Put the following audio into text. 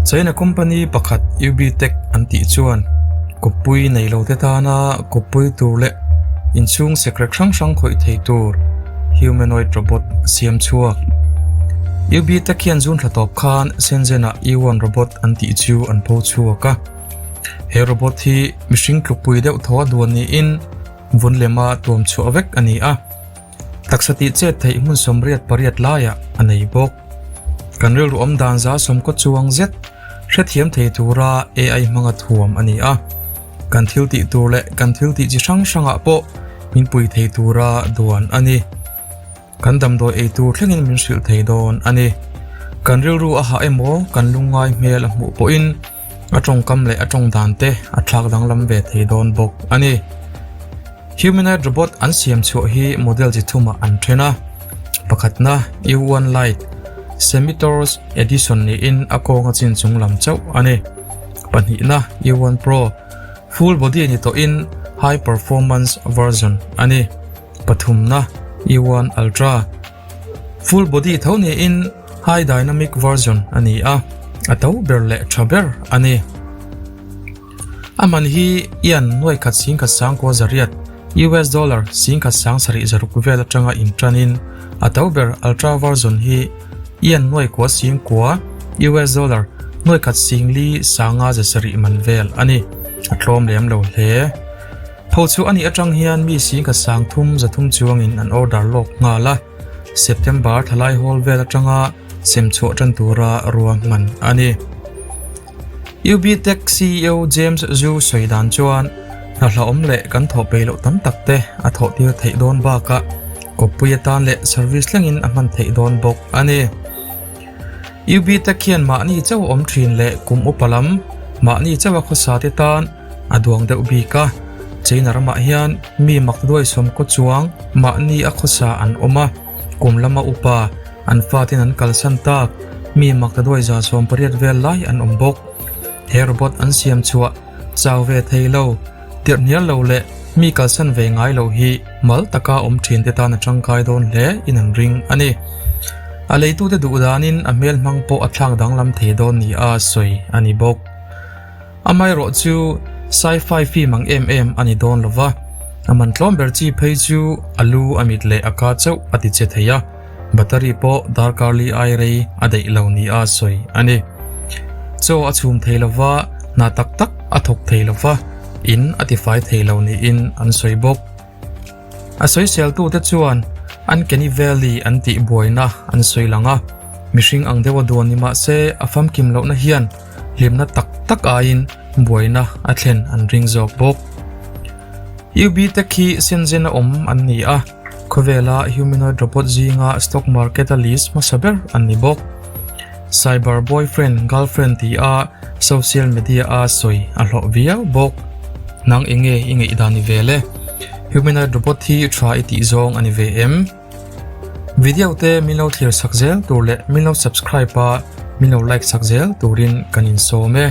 China company pakhat UBTech an tih chuan kawppui nei lo te tana kawppui tur leh inchhung sekrek hrang hrang khawih thei tur humanoid robot a siam chhuak. UBTech hian zun thla tawp khan Shenzhen-ah U-one robot an tih chu an pho chhuak a. He robot hi mihring tlukpui deuh thaw a duan niin vun lema tuam chhuah vek a ni a. Taksa tih chet theih hmun 88 laiah a nei bawk. Kan rilru awm dan za sawmkaw chuang zet hrethiam thei tura AI hmanga thuam a ni a. Kan thil tih tur leh kan thil tih chi hrang hrangah pawh min pui thei tura duan a ni. Kan damdawi ei tur thlengin min hrilh thei dawn a ni. Kan rilru a hah emaw kan lungngai hmel a hmuh pawhin a tawngkam leh a tawng dan te a thlak danglam ve thei dawn bawk a ni. Humanoid robot an siam chhuah hi model chi thumah an then a, pakhatna U1 Lite, Semi-Torus Edition niin a kawnga chin chung lam chauh a ni. Pahnihna U1 Pro, full body ni tawhin high performance version a ni. Pathumna U1 Ultra, full body tho niin high dynamic version a ni a, a to ber leh tha ber a ni. A man hi ian nuai khat singkhat sangkua zariat, US dollar singkhat sang sarih zaruk vel atanga intanin a to ber Ultra version hi ian nuai kua singkua, US dollar nuai khat singli sanga za sarih man vel a ni. A tlawm lem lo hle. Pho chu a nih atang hian mi singkhat 30 300 chuangin an order lawk nghal a, September thalai hawl vel atanga sem chhuah tan tura ruahman a ni. UBTech CEO James Zhu sawi dan chuan hna hlauhawm leh kan thawh peih loh tam tak te a thawh tir theih dawn bakah kawppui atan leh service thlengin a hman theih dawn bawk a ni. UBTech hian mahni chauh awm thin leh kum upa lam mahni chauha khawsa te tan a duang deuh bik a, China ramah hian mi mak duai sawmkaw chuang mahni a khawsa an awm a. Kum lama upa, an fatin an kalsan tak, mi maktaduai 80 vel lai an awm bawk. He robot an siam chhuah chau ve thei lo, tirh hnial lo leh mi kalsan ve ngai lo hi mal taka awm thin te tan a tangkai dawn hle in an ring a ni. A leitute duh danin a hmel hmang pawh a thlak danglam thei dawn ni a sawi a ni bawk. Amaherawh chu sci-fi film ang em em a ni dawn lo va, a man tlawm ber chi phei chu a lu a mit leh a ka chauh a ti che thei a, battery pawh darkar li ai rei a daih lo ni a sawi a ni. Chaw a chhum thei lo va, hna tak tak a thawk thei lo va, in a tifai thei lo niin an sawi bawk. A sawiseltute chuan Uncanny Valley an tih buaina an sawi lang a, mihring ang deuha duan ni mah se a famkim lohna hian hlimna tak tak aiin buaina a thlen an ring zawk bawk. UB te khi Shenzhen a awm an ni a, khawvela humanoid robot zinga stock market a list hmasa ber an ni bawk. Cyber boyfriend girlfriend ti a social media a sawi a hlawh viau bawk. Nang enge i ngaihdan ni vel e? Humanoid robot hi tha i tih zawng a ni ve em? Video te min lo thlir sak zel tur leh min lo subscribe a min lo like sak zel turin kan insawm e.